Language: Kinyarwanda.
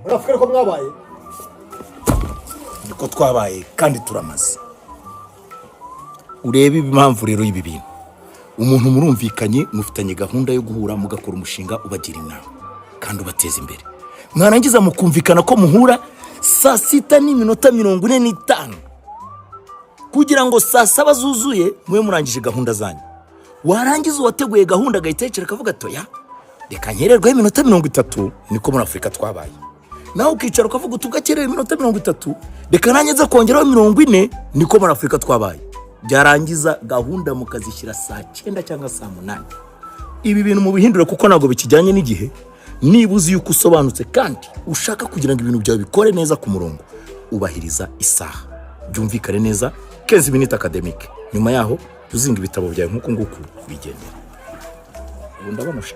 Muri Afurika ariko mwabaye. Niko twabaye kandi turamaze. Urebe impamvu rero y'ibi bintu: umuntu murumvikanye, mufitanye gahunda yo guhura, mugakora umushinga ubagira inama kandi ubateza imbere, mwarangiza mukumvikana ko muhura saa 6:45 kugira ngo saa 7 zuzuye mube murangije gahunda zanyu. Warangiza, uwateguye gahunda agahita yicara akavuga ati: "Oya, reka nkererweho iminota 30, niko muri Afurika twabaye." Nawe ukicara ukavuga uti: "Ugakerewe iminota 30, reka nanjye nza kongeraho 40, niko muri Afurika twabaye." Byarangiza, gahunda mukazishyira saa 9 cyangwa saa 8. Ibi bintu mubihindure kuko ntabwo bikijyanye n'igihe. Niba uzi yuko usobanutse kandi ushaka kugira ngo ibintu byawe bikore neza ku murongo, ubahiriza isaha. Byumvikane neza. Quinze Minutes Académique. Nyuma yaho uzinga ibitabo byawe nk'uku nguku, wigendera. Ubu ndabamusha.